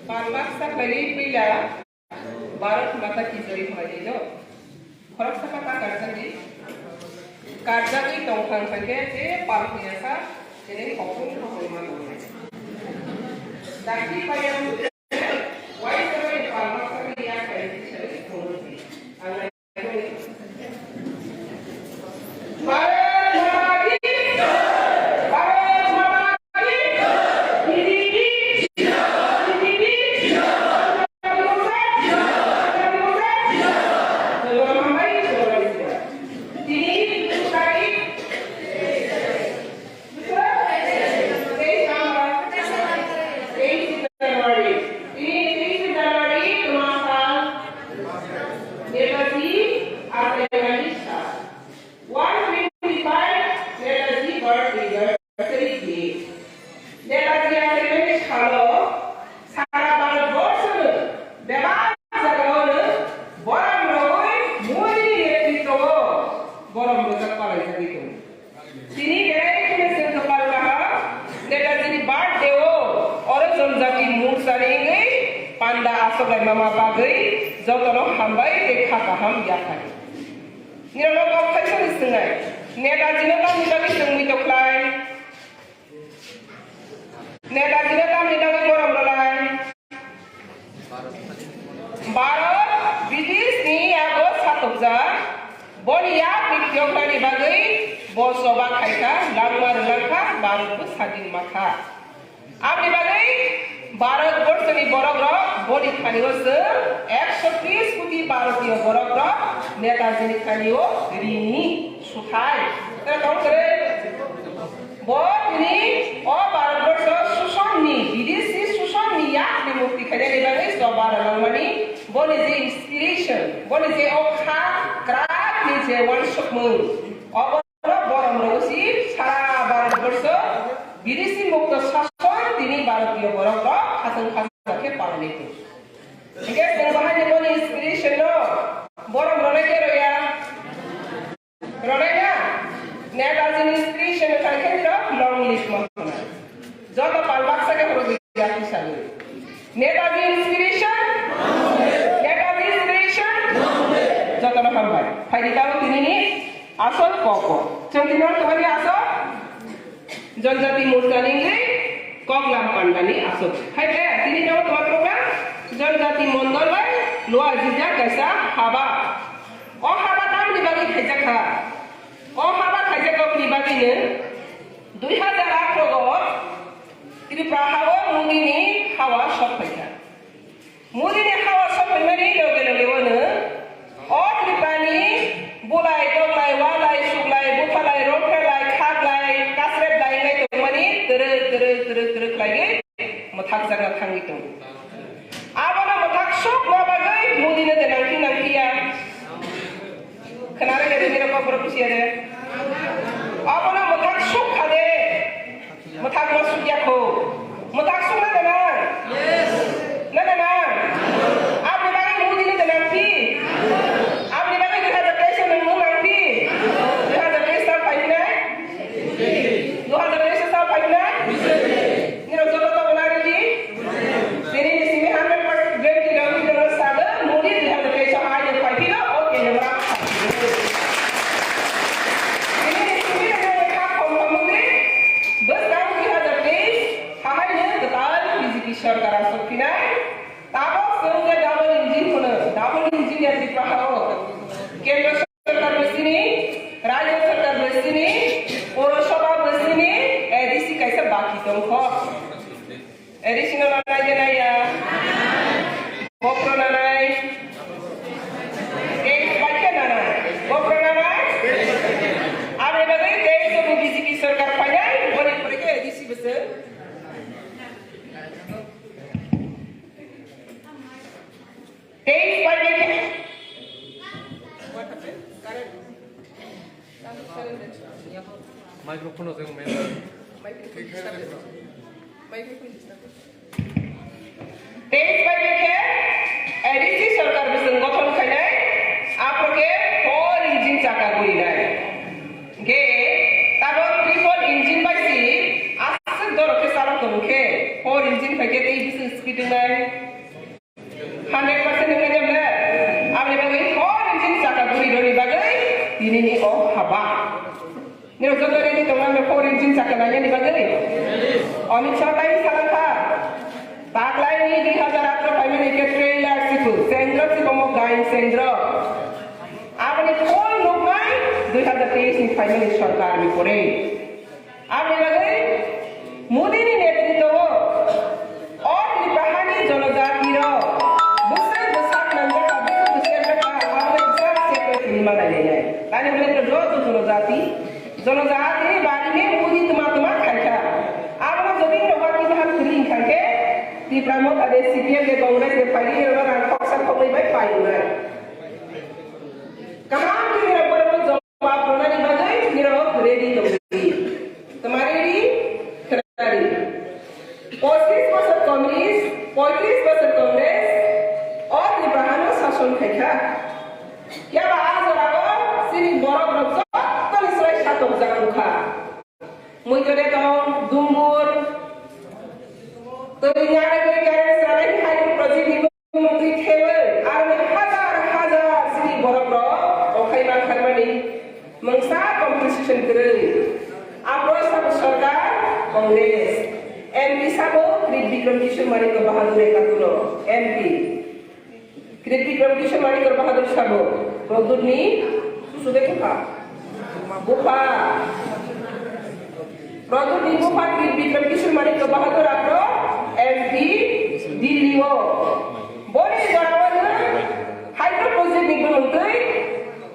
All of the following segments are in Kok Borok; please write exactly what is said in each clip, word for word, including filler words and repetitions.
Pal baksa khlainwi puila Bharat Mata Ki Jai khlainwi no. Khoroksa kha ta karjagwi. Karjagwi tongthang thangkhe je pal phiyakha, chini hokung hokung ma tongkha. Dakti payam waisa bai pal baksa khe yak khainwi thangwi tongkha. Teis January. Tini teis January, tuma sal Netaji achaimani sal. One twenty-five Netaji birth anniversary day. Netaji achaimani salo sara Bharat borsono bebak jagao no borom rogwi Modi ni netritwo o borom rwjak palaijagwi tongo. Tini belai kheno chwng kwpal kaham, Netaji ni birthday o oro Janjati Morcha ni wngwi panda achuk lai mama bagwi jotono hambai tei kha kaham yaphai. Nirok no kok thaisa ni swngnai, Netaji no tamni bagwi chwng muitok khlai? Netaji no tamni bagwi borom rwlai? Bharat British ni yago satokjak, boni yak ni phiyoknani bagwi bo choba khaikha, langma rwlangkha, Bharat bo sadin makha. Aboni bagwi Bharat borso ni borok rok boni thani o chwng ekso tris koti Bharatiyo borok rok Netaji ni thani o rini suthai. Tei tong kwrwi. Bo tini o Bharatborsho sushon ni, bidesi sushon ni yak ni mukti khainani bagwi choba rwlangmani, boni je inspiration, boni je o kha kwrak ni je uansukmung, obo borom rok si sara Bharatborsho bidesi mukto sashon tini Bharatiyo borok rok khachang khachang khe palai lai tongo. Hingke chwng bahai ni boni inspiration no borom rok nai khe rw ya. Rwnaina, Netaji ni inspiration ni thangkhe nirok long list ma hwnai. Joto pal baksa khe horo biya tisani. Netaji inspiration? Netaji inspiration? Jotono hambai. Phaidi tamo tinini asol koko. Chwng tini horo tongmani asol? Janjati Morcha ni wngwi koklam pandani aswk. Hai khe, tini tamo toma program Janjati Mondol bai lua jijak kaisa haba. O haba tamni bagwi khaijak kha? O haba khaijak kha bini bagwino dui hazar atharo o Tripura hao Modi ni hawa sok phaikha. Modi ni hawa sokphaimani loge loge wano o Tripurani bulai, toklai, walai, suklai, buthalai, rongphrelai, khaklai, kasreplai wnglai tongmani twrwk, twrwk, twrwk, twrwk khlaiwi mwthakjakna thangwi tongo. Abono mwthak sukna bagwi Modi no de nangphi nangphiya. Khwnarwi rw nini rok kokborok bisiya de. Abono mwthak suk kha de. Mwthak no suk ya kho. Mwthak suk na de nang? Na de nang? Aboni bagwi Modi no de nangphi? Aboni bagwi dui hazar teis no nang nangphi? Dui hazar teis sal phaiphinai? Dui hazar teis sal phaiphinai? Nirok joto tabona rwdi. Tini ni simi hundred percent guarantee rok ni jora sado, Modi dui hazar teis o hai de phai phino, o kendro ma. Tini ni simi ni kha khom khom mukri, bwskang dui hazar teis, hahai ni kwtal B J P sarkar aswk phinai, tabok chwng je double engine hwno, double engine ya Tripura ha o. Kendro sarkar bo sini, rajya sarkar bo sini, Purosabha bo sini, A D C kaisa baki tongkho. A D C no nanai de naiya? Bokro nanai. Teis bai khe nanai. Bokro nanai. Aboni bagwi teis bo B J P sarkar phainai, boni pore khe A D C bo se. Teis bai khe. Microphone o jeng men. Teis bai khe A D C sarkar bwswng gothon khainai, aphuru khe four engine chaka gurinai. Hwnkhe tabok triple engine bai si aswk dorok khe chalok tongo khe, four engine bai khe tei bwswng speed wngnai. Nirok joto ready tongo ang four engine chakka nainani bagwi? Amit Shah tai salangkha. Taklaini dui hazar atro phaimani khe trailer siku, sendro siku mo gain sendro. Aboni phone nuknai dui hazar teis ni phaimani sorkar ni pore. Aboni bagwi Modi ni netritwo o o Tripura hani jonojati rok bwswk bwsak nangjak kha, bwswk bwsak nangjak kha, aboni bwsak separate ni manai nai nai. Tani hwnwi joto jonojati Jonojati ni bari ni budi tuma tuma khaikha. Abono jodi no bati baham kiri khaikhe, Tipra Motha de C P M de Congress de phaidi rok rang khoksa khoknwi bai painai. Kaham khe nirok borokno jawab rwnani bagwi nirok ready tongdi. Toma ready? Khwnadi. Poitrish bosor Congress, poitrish bosor Congress, o Tripura hano sason khaikha. Phiya ba a jorao chini borok rok jottoni slai satokjak wngkha. Muitrede tong, Dumbur, twi ngari twi gari salai hydro project ni mung twi thewi, aroni hazar hazar chini borok rok okhai ma kharmani mungsa compensation kwrwi. Apro sabo sarkar Congress, M P sabo Krit Bikram Kishore Manik Bahadur Ekatur M P. Krit Bikram Kishore Manikya Bahadur sabo, Pradyut ni susude bupha. Bupha. Pradyut ni bupha Krit Bikram Kishore Manikya Bahadur apro M P Delhi o. Boni jorao no hydro project ni bumung twi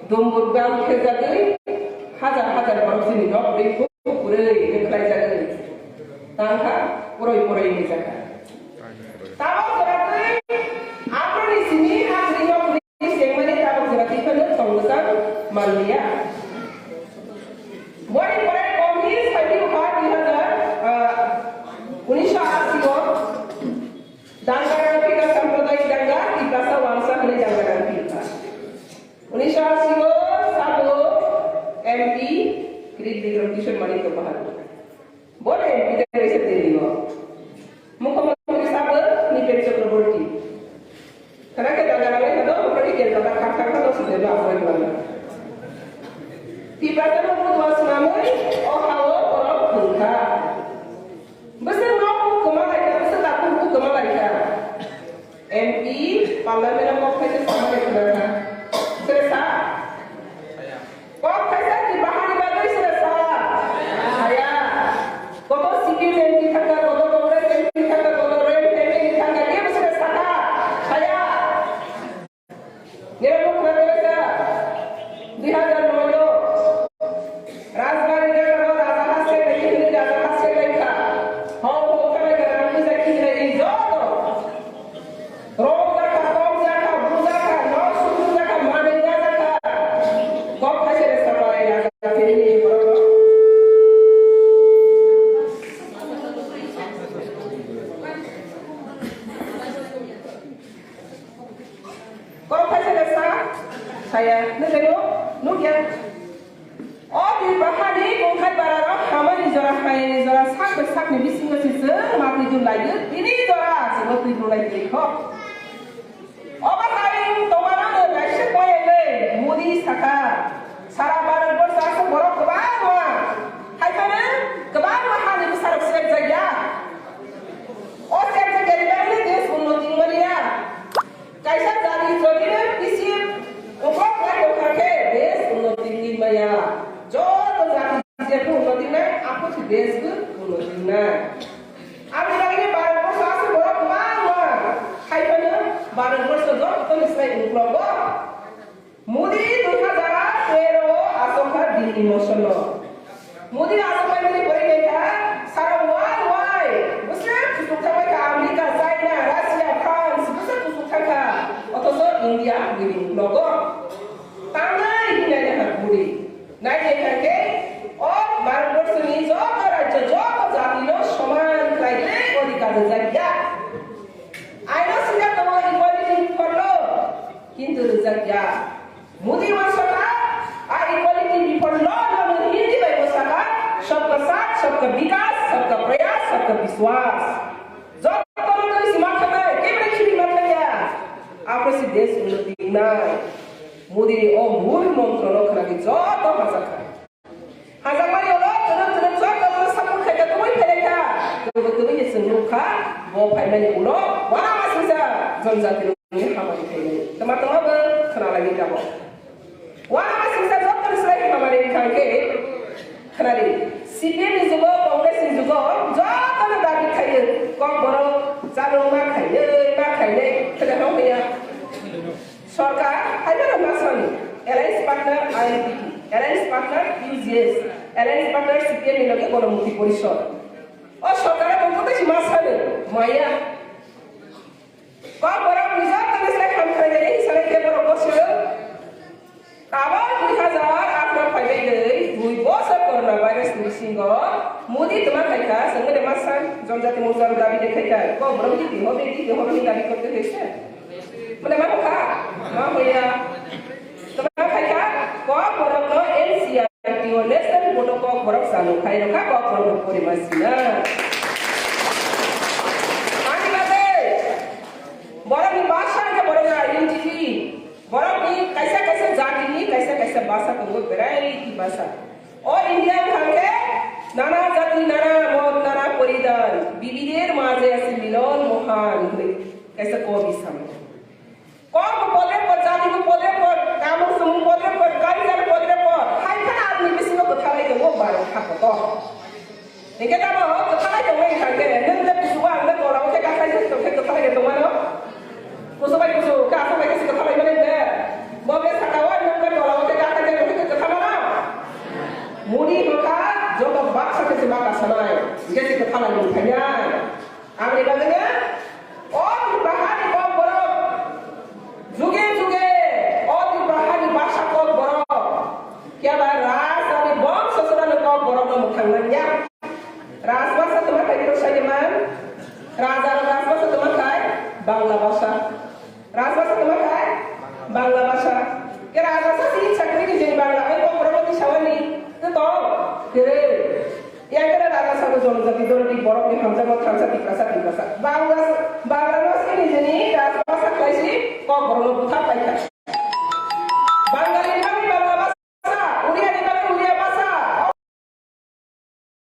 Dumbur gram khejagwi hajar hajar borok chini nok ri phu purwi rwkhlai jagwi. Tangkha puroi puroi ni jaka. Tabok jora twi aphuru ni simi aphuru ni nok ni sengmani tabok jora twi phano tong bwsang manliya. Boni pore Congress thirty four dui hazar, ah, unisho asi o danga rang phika sampradayik danga Tiprasa Wangsa hwnwi danga rang phika. Unisho asi o sabo M P Krit Bikram Kishore Manikya Bahadur. Bo M P de kaisa Delhi o. Mukhyamantri sabo Nipet Chakraborty. Khana khe daga nangai hado, obroni kel kata khak khak khak sujai ba aphai bwlana. Tiprasa no budwa swnamwi o ha-o borok thwngkha. Bwswk no kuk kwma laikha, bwswk takhuk kuk kwma laikha. M P, Parliament o kok khaisa sama de khna kha. Sere sa? Kok khaisa ni bahani bagwi sere sa? Saya. Koto C P M M P thangkha, koto Congress M P thangkha, koto R M M P thangkha, kebo sere sakha? Saya. Nirok khna kha, dui hazar noi o Rajbari Gana o Raja Hasek ni hwnwi Raja Hasek lai kha. Hong hong kha lai kha, rang bujai khinai ni joto. Rong jakha, tong jakha, bu jakha, nok sukru jakha, manwi jakha. Kok khaisa resa parai jakha, sini ni borok. Kok khaisa le sa, saya, nujai no, nukya. O Tripura hani kongthai bara rok hamani jora, hayani jora, sak bai sakni bisingo se chwng ma twi dun lai, tini jora chwngno twi dun lai twi kho. Obo hai tongmano no kaisa koyeng le Modi sakha, sara Bharat borsa aswk borok kwbangma, hai phano kwbangma hani bwsarok sep jakya. O sep jakya ni bagwi desh unnoti wngmani ya. Kaisa jati jodi no bisi uklok lai tongkha khe desh unnoti wngwi maya. Joto jati jephru unnoti wngnai, aphuru se desh bo unnoti wngnai. Aboni bagwi Bharat borsho aswk borok kwbangma, hai phano Bharat borsho jotoni slai uklogo. Modi dui hazar tero o achukha Delhi motion no. Modi achukmani bwrwi naikha sara worldwide bwswk kuchuk thangbaikha, America, China, Russia, France bwswk kuchuk thangkha, othocho India bini uklogo tangwi hinwi naikha Modi. Nainaikha khe o Bharatborshni joto rajyo, joto jatino soman khlaiwi odhikar rwjakya. Aino swijak tongo equality ni pholno, kintu rwjakya. Modi bo saka, a equality biphor law no Hindi bai bo saka, "Sabka saath, sabka vikas, sabka prayas, sabka vishwas." Joto no twi si ma thangwi, kebra khiri ma thangya. Aphuru si desh unnoti wngnai. Modi ni o mul montro no khwnagwi joto ma sakha. Ajakmani ulo twrwk twrwk joto bono support khaikha, tubui phailaikha. Tubui tubui ni chwng nukha, bo phaimani ulo uanama singsa jonjati rokni hamari khaimani. Twma twma bo khwnalaini tabok. Uanama singsa jotoni slai hamari wngkha hwnkhe khwnadi. C P M ni jugo, Congress ni jugo jotono dabi khaio, kok borok chalok ma khainai, ma khainai, khwna hwn ya. Sorkar, haibano ma sani, alliance partner I L P T, alliance partner U G S, alliance partner C P M ni loge Gonomukti Porishod. O sorkar bo kotoi si ma sani, maya. Kok borok ni joto ni sai hamkrai nai sanai khe borok bo se. Tabok dui hajar atharo phaibai dei, dui bosor corona virus ni bisingo Modi twma khaikha, chwngno de ma san, jonjati murjaro dabi de khaikha, kok borok ni twi hobe, twi hobe ni dabi korte hoise. Mane ma kha? Ma hoya. Tama khai kha, kok borok no N C E R T o national board o kok borok chalo khai rokha, kok borok no pori ma sina. Ani bagwi, borok ni bhasha khe borok ni identity, borok ni kaisa kaisa jati ni kaisa kaisa bhasha tongo, variety bhasha. O India wngkha khe nana jati, nana mot, nana poridan, bibidher maje ase milon mohan hwnwi kaisa kobi samo. Kok bo podre pod, jati bo podre pod, kamung sumung podre pod, culture podre pod, hai phano aboni bisingo kwthalai tongo baro kha kotor. Hingke tamo kwthalai tongmani thangke, nwng le kusugo ang le tola o khe kakhai se tongkhe kwthalai khe tongmano. Kusu bai kusu, khe asok bai khe se kwthalai mani le. Bo khe saka o nwng le tola o khe kakhai se tongkhe kwthalai mano. Muni hokha joto baksa khe se ma kasanai, hingke se kwthalai mung thangya. Aboni bagwi no, o Tripura hani kok borok, juge juge o Tripura hani bhasha kok borok, khe ba Raj ani bongso sodano kok borok no mwthang nangya. Raj bhasha twma khai bwrwi sai man, Raja Raj bhasha twma khai Bangla bhasha. Rajbhasha tongma khai? Bangla bhasha. Ke rajbhasha si chakri ni jeni Bangla, ai kok borok ni sawani. Te tong. Kere. Ya kere rajbhasha ko jonojati doroti borok ni hamjak no thansa tiprasa tiprasa. Bangla, Bangla